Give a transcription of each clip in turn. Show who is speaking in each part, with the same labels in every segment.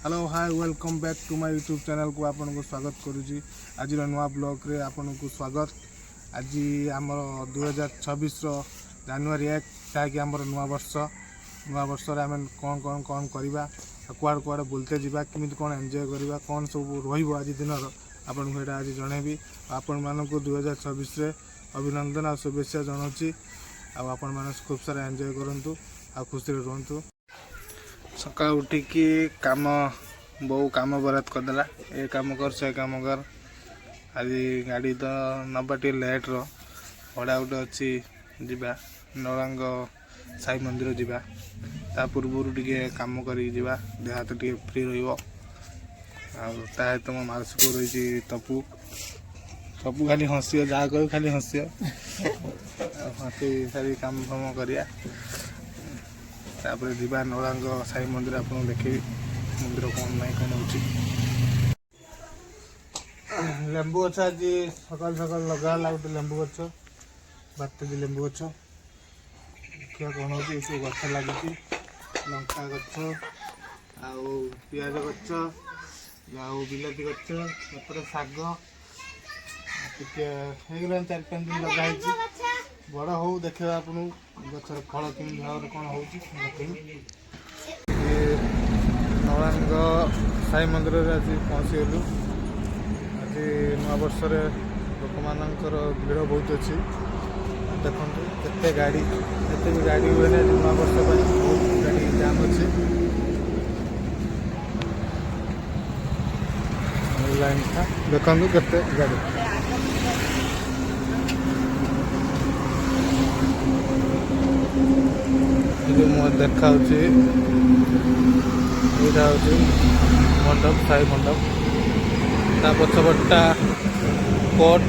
Speaker 1: Hello, hi, welcome back to my YouTube ଚ୍ୟାନେଲ୍କୁ ଆପଣଙ୍କୁ ସ୍ୱାଗତ କରୁଛି। ଆଜିର ନୂଆ ବ୍ଲଗ୍ରେ ଆପଣଙ୍କୁ ସ୍ୱାଗତ। ଆଜି ଆମର 2026ର ଜାନୁଆରୀ 1, ଯାହାକି ଆମର ନୂଆ ବର୍ଷ। ନୂଆ ବର୍ଷରେ ଆମେ କ'ଣ କ'ଣ କ'ଣ କରିବା ଆଉ କୁଆଡ଼େ କୁଆଡ଼େ ବୁଲତେ ଯିବା, କେମିତି କ'ଣ ଏନ୍ଜୟ କରିବା, କ'ଣ ସବୁ ରହିବ ଆଜି ଦିନର, ଆପଣଙ୍କୁ ଏଇଟା ଆଜି ଜଣେଇବି। ଆଉ ଆପଣମାନଙ୍କୁ 2026ରେ ଅଭିନନ୍ଦନ ଆଉ ଶୁଭେଚ୍ଛା ଜଣାଉଛି। ଆଉ ଆପଣମାନେ ଖୁବ୍ ସାରା ଏନ୍ଜୟ କରନ୍ତୁ ଆଉ ଖୁସିରେ ରୁହନ୍ତୁ। ସକାଳୁ ଉଠିକି କାମ, ବୋଉ କାମ ବରାଦ କରିଦେଲା, ଏ କାମ କର, ସେ କାମ କର। ଆଜି ଗାଡ଼ି ତ ନେବା ଟିକେ ଲେଟ୍ର, ଭଡ଼ା ଗୋଟେ ଅଛି, ଯିବା ନଳାଙ୍ଗ ସାଇ ମନ୍ଦିର ଯିବା। ତା ପୂର୍ବରୁ ଟିକେ କାମ କରିକି ଯିବା, ଦେହ ହାତ ଟିକେ ଫ୍ରି ରହିବ। ଆଉ ତା ସହିତ ମୋ ମାଉସୀ ପୁଅ ରହିଛି ତପୁ। ତପୁ ଖାଲି ହସିବ, ଯାହା କହିବ ଖାଲି ହସିବ। ଆଉ ହସି ସାରି କାମ ଫାମ କରିବା, ତାପରେ ଯିବା ନଳାଙ୍ଗ ସାଇ ମନ୍ଦିର। ଆପଣଙ୍କୁ ଦେଖେଇବି ମନ୍ଦିର କ'ଣ ନାହିଁ, କ'ଣ ହେଉଛି। ଲେମ୍ବୁ ଗଛ ଆଜି ସକାଳୁ ସକାଳୁ ଲଗା ହେଲା ଗୋଟେ ଲେମ୍ବୁ ଗଛ, ବାତେଜି ଲେମ୍ବୁ ଗଛ। ଦେଖିବା କ'ଣ ହେଉଛି। ଏସବୁ ଗଛ ଲାଗିଛି, ଲଙ୍କା ଗଛ ଆଉ ପିଆଜ ଗଛ ଆଉ ବିଲାତି ଗଛ, ଏପଟେ ଶାଗ ଟିକେ ହେଇଗଲାଣି, 4-5 ଦିନ ଲଗା ହେଇଛି। ବଡ଼ ହଉ, ଦେଖିବା ଆପଣଙ୍କୁ ଗଛର ଫଳ କେମିତି ଭାବରେ କ'ଣ ହେଉଛି ଦେଖେଇବି। ଇଏ ନଳାଙ୍ଗ ସାଇ ମନ୍ଦିରରେ ଆଜି ପହଞ୍ଚିଗଲୁ। ଆଜି ନୂଆବର୍ଷରେ ଲୋକମାନଙ୍କର ଭିଡ଼ ବହୁତ ଅଛି। ଦେଖନ୍ତୁ କେତେ ଗାଡ଼ି, ଏତେ ବି ଗାଡ଼ି ହୁଏନି। ଆଜି ନୂଆବର୍ଷ ପାଇଁ ବହୁତ ଗାଡ଼ି ଜାମ୍ ଅଛି। ଲାଇନ୍ଟା ଦେଖନ୍ତୁ, କେତେ ଗାଡ଼ି। ଏ ଯେଉଁ ମୁଁ ଦେଖାଉଛି, ଏଇଟା ହେଉଛି ମଣ୍ଡପ, ସାଇ ମଣ୍ଡପ। ତା ପଛପଟଟା କୋର୍ଟ,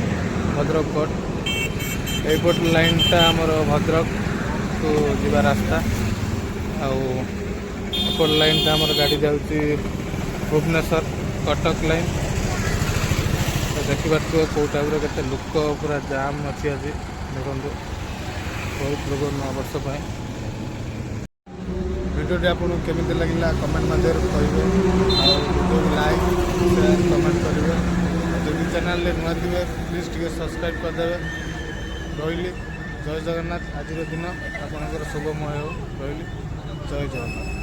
Speaker 1: ଭଦ୍ରକ କୋର୍ଟ। ଏଇପଟ ଲାଇନ୍ଟା ଆମର ଭଦ୍ରକକୁ ଯିବା ରାସ୍ତା। ଆଉ ଏପଟ ଲାଇନ୍ଟା ଆମର ଗାଡ଼ି ଯାଉଛି ଭୁବନେଶ୍ୱର କଟକ ଲାଇନ୍। ତ ଦେଖିପାରୁଥିବ କେଉଁ ଟାଇପ୍ର କେତେ ଲୋକ, ପୁରା ଜାମ୍ ଅଛି ଆଜି। ଦେଖନ୍ତୁ, ବହୁତ ଲୋକ ନୂଆବର୍ଷ ପାଇଁ। ଭିଡ଼ିଓଟି ଆପଣଙ୍କୁ କେମିତି ଲାଗିଲା, କମେଣ୍ଟ ମାଧ୍ୟମରେ କହିବେ। ଆଉ ଭିଡ଼ିଓକୁ ଲାଇକ୍, ସେୟାର, କମେଣ୍ଟ କରିବେ। ଆଉ ଯଦି ଚ୍ୟାନେଲରେ ନୂଆ ଥିବେ, ପ୍ଲିଜ୍ ଟିକେ ସବସ୍କ୍ରାଇବ୍ କରିଦେବେ। ରହିଲି, ଜୟ ଜଗନ୍ନାଥ। ଆଜିର ଦିନ ଆପଣଙ୍କର ଶୁଭମୟ ହେଉ। ରହିଲି, ଜୟ ଜଗନ୍ନାଥ।